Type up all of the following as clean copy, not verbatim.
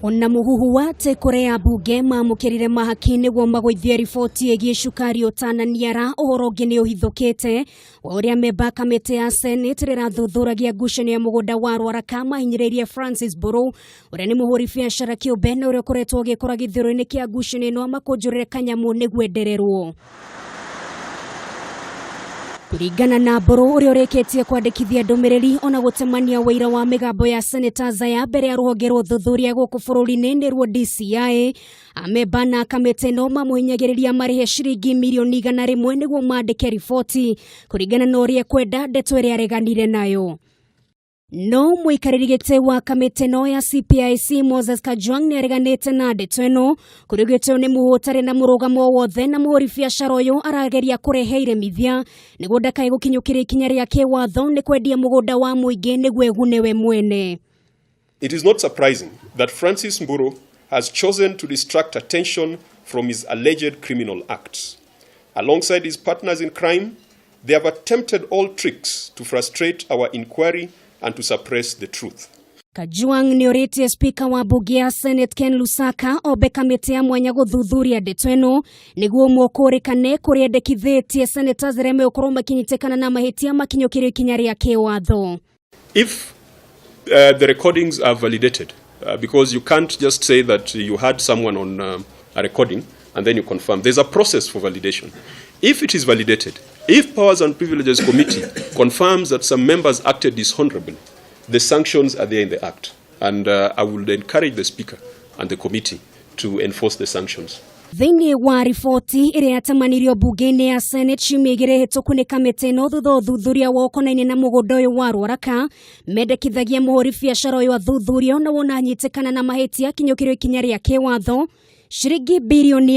Ona mũhuhu wa atĩ kũrĩa ambunge mamũkĩrire mahaki nĩguo magũithie riboti ĩgiĩ cukari ũtananiara, ũhoro ũngĩ nĩ ũhithũkĩte wa ũrĩa memba kamĩtĩ ya Senate rĩrathuthuragia ngucanio ya mũgũnda wa Rwaraka mahinyĩrĩirie Francis Mburu, ũrĩa nĩ mũhũri biacara kĩũmbe na ũrĩa ũkoretwo ũgĩkora gĩthũro-inĩ kĩa ngucanio ĩno, amakũnjũrĩre kanyamũ nĩguo endererwo. Kũringana na Mburu, ũrĩa ũrĩkĩtie kwandĩkithia ndũmĩrĩri ona gũtemania wĩira wa mĩgambo ya Senators ya mbere ya rũhonge rwa ũthuthuria gũkũ bũrũri-inĩ nĩruo DCI, amemba na kamĩtĩ ĩno mamũhinyagĩrĩria marĩhe ciringi mirioni 100 nĩguo mandĩke riboti kũringana na ũrĩa ekwenda, ndeto ĩrĩa areganire nayo. No mũikarĩri gĩtĩ wa kamĩtĩ ĩno ya CPIC Moses Kajwang nĩ areganĩte na ndeto ĩno, kũrĩ gĩtĩ nĩ mũhũ ũtarĩ na mũrũgamo wothe na mũhũri biacara ũyũ arageria kũrehe iremithia nĩguo ndakae gũkinyũkĩria ikinya rĩa kĩwatho nĩ kwendia mũgũnda wa mũingĩ nĩguo egune we mwene. It is not surprising that Francis Mburu has chosen to distract attention from his alleged criminal acts. Alongside his partners in crime, they have attempted all tricks to frustrate our inquiry and to suppress the truth. Kajwang nĩ orĩtie spika wa mbunge ya Senate Ken Lusaka ombe kamĩtĩ ya mwanya gũthuthuria ndeto ĩno nĩguo mũkũrĩkane kũrĩa endekithĩtie senators arĩa megũkorwo makinyitĩkana na mahĩtia makinyũkĩrio ikinya rĩa kĩwatho. If the recordings are validated, because you can't just say that you had someone on a recording and then you confirm. There's a process for validation. If it is validated, if Powers and Privileges Committee confirms that some members acted dishonorably, the sanctions are there in the Act. And I would encourage the Speaker and the committee to enforce the sanctions. Thĩinĩ wa riboti ĩrĩa yatemanirio mbunge-inĩ ya Senate ciumia 2 hĩtũku nĩ kamĩtĩ ĩno thutha wa ũthuthuria wa ũkonainie na mũgũnda ũyũ wa Rwaraka, mendekithagia mũhũri biacara ũyũ athuthurio na wona anyitĩkana na mahĩtia akinyũkĩrio ikinya rĩa kĩwatho. Ciringi 1.5 birioni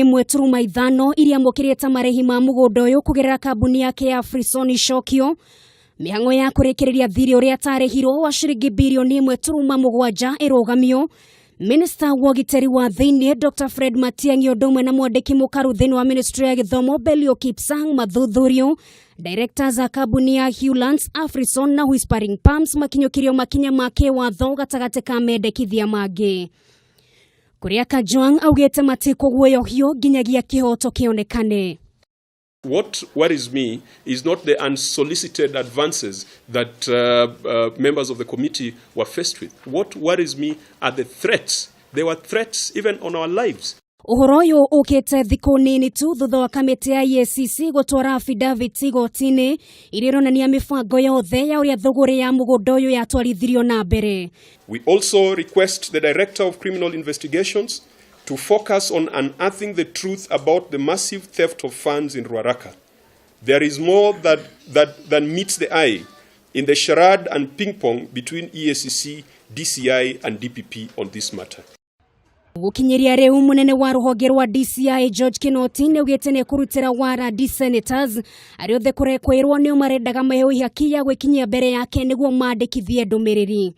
iria amũkĩrĩte ta marĩhi ma mũgũnda ũyũ kũgerera kambuni yake ya Frison icokio, mĩhang'o ya kũrĩkĩrĩria thirĩ ũrĩa atarĩhirwo wa ciringi 1.7 birioni ĩrũgamio. Minista wa ũgitĩri wa thĩinĩ Dr Fred Matiang'i ũndũ ũmwe na mwandĩki mũkaru thĩinĩ wa ministry ya gĩthomo Belio Kipsang mathuthurio. Directors a kambuni ya Hewlands, Afrison na Whispering Palms makinyũkirio makinya ma kĩwatho gatagatĩ ka mendekithia mangĩ, kũrĩa Kajwang augĩte matikũguoyohio nginyagia kĩhoto kĩonekane. What worries me is not the unsolicited advances that members of the committee were faced with. What worries me are the threats. There were threats even on our lives. Ũhoro ũyũ ũkĩte thikũ nini tu thutha wa kamĩtĩ ya EACC gũtwara affidavit igoti-inĩ iria ironania mĩbango yothe ya ũrĩa thũgũrĩ ya mũgũnda ũyũ yatwarithirio na mbere. We also request the Director of Criminal Investigations to focus on unearthing the truth about the massive theft of funds in Ruaraka. There is more than meets the eye in the charade and ping pong between EACC, DCI, and DPP on this matter. Gũkinyĩria rĩu, mũnene wa rũhonge rwa DCI George Kinoti nĩ augĩte nĩ ekũrutĩra warandi senators arĩa othe kũrekwĩrwo nĩo marendaga maheo ihaki ya gwĩkinyia mbere yake nĩguo mandĩkithie ndũmĩrĩri.